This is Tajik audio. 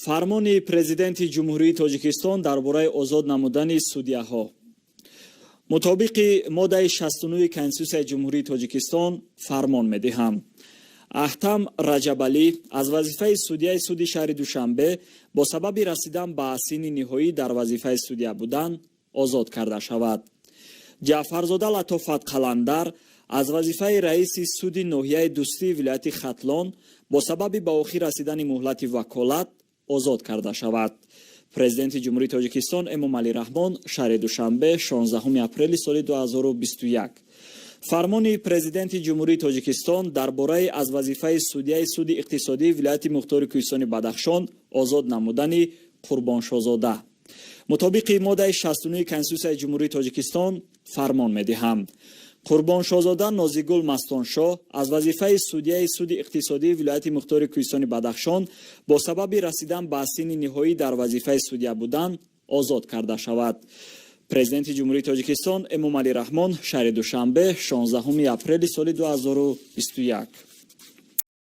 Фармони Президенти Ҷумҳурии Тоҷикистон дар бораи озод намудани судяҳо. Мутобиқи моддаи 69 Конститутсияи Ҷумҳурии Тоҷикистон фармон медиҳам: Аҳтам Раҷабалӣ аз вазифаи судяи суди шаҳри Душанбе бо сабаби расидан ба синни ниҳоӣ дар вазифаи судя будан озод карда шавад. Ҷаъфарзода Латофат Қаландар аз вазифаи раиси суди ноҳияи Дӯстии вилояти Хатлон бо сабаби ба охир расидани муҳлати ваколат озод карда шавад. Президенти Ҷумҳурии Тоҷикистон Эмомалӣ Раҳмон, шаҳри Душанбе, 16 апрели соли 2021. Фармони Президенти Ҷумҳурии Тоҷикистон дар бораи аз вазифаи судяи суди иқтисодии вилояти мухтори Кӯҳистони Бадахшон озод намудани Қурбоншозода. Мутобиқи моддаи 69 Конститутсияи Ҷумҳурии Тоҷикистон фармон медиҳам: Қурбоншозода Нозигул Мастоншоҳ аз вазифаи судяи суди иқтисодии вилояти мухтори Кӯҳистони Бадахшон бо сабаби расидан ба синни ниҳоӣ дар вазифаи судя будан озод карда шавад. Президенти Ҷумҳурии Тоҷикистон Эмомалӣ Раҳмон, шаҳри Душанбе, 16 апрели соли 2021.